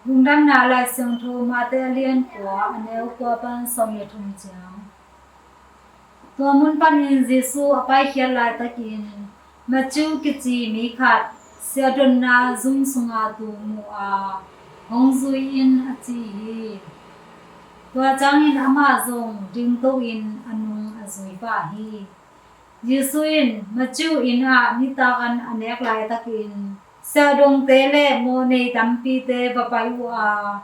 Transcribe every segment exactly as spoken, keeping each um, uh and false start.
Lungdamna Lai Siangtho Mate a lian kua, a neu kua pan sawm le thum ciang. Tua mun panin Jesu a paikhiat laitakin Matthew kici mi khat siahdonna zum sunga tu mu a, "Hong zui in," a ci hi. Tua ciangin amah zong dingto in a nung a zui pah hi. Jesu in Matthew inn ah nitak an a nek laitakin siahdongte le mawhnei tampite va pai uh a,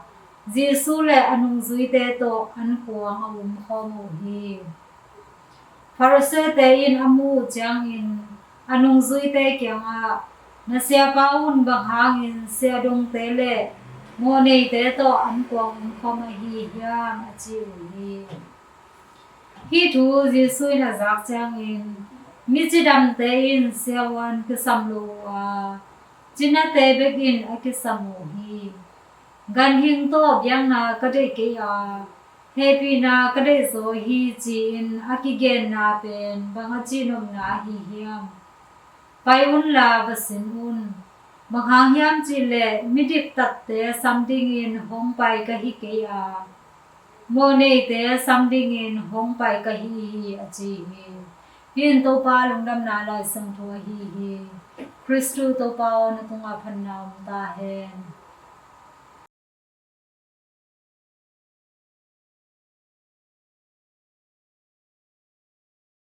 Jesu le a nungzuite tawh an kuang a umkhawm uh hi. Pharisee-te in a muh uh ciangin a nungzuite kiangah, "Na siapa un bang hangin siahdongte le mawhneite tawh an kuang umkhawm ahi hiam?" a ci uh hi. Hih thu Jesu in a zak ciangin, "Mi cidamte in siavuan kisam lo uh a, cinate bek in a kisam uh hi. Ganhing tawh biakna ka deih kei a, hehpihna ka deih zaw hi," ci-in a kigenna pen bang a cihnopna ahi hiam? "Pai unla va sin un. Bang hang hiam cihleh midiktatte sam dingin hong pai ka hi kei a, mawhneite sam dingin hong pai ka hi hi," a ci hi. Hih in Topa Lungdamna Lai Siangtho ahi hi. Khristu Topa aw, na tungah phatna om ta hen.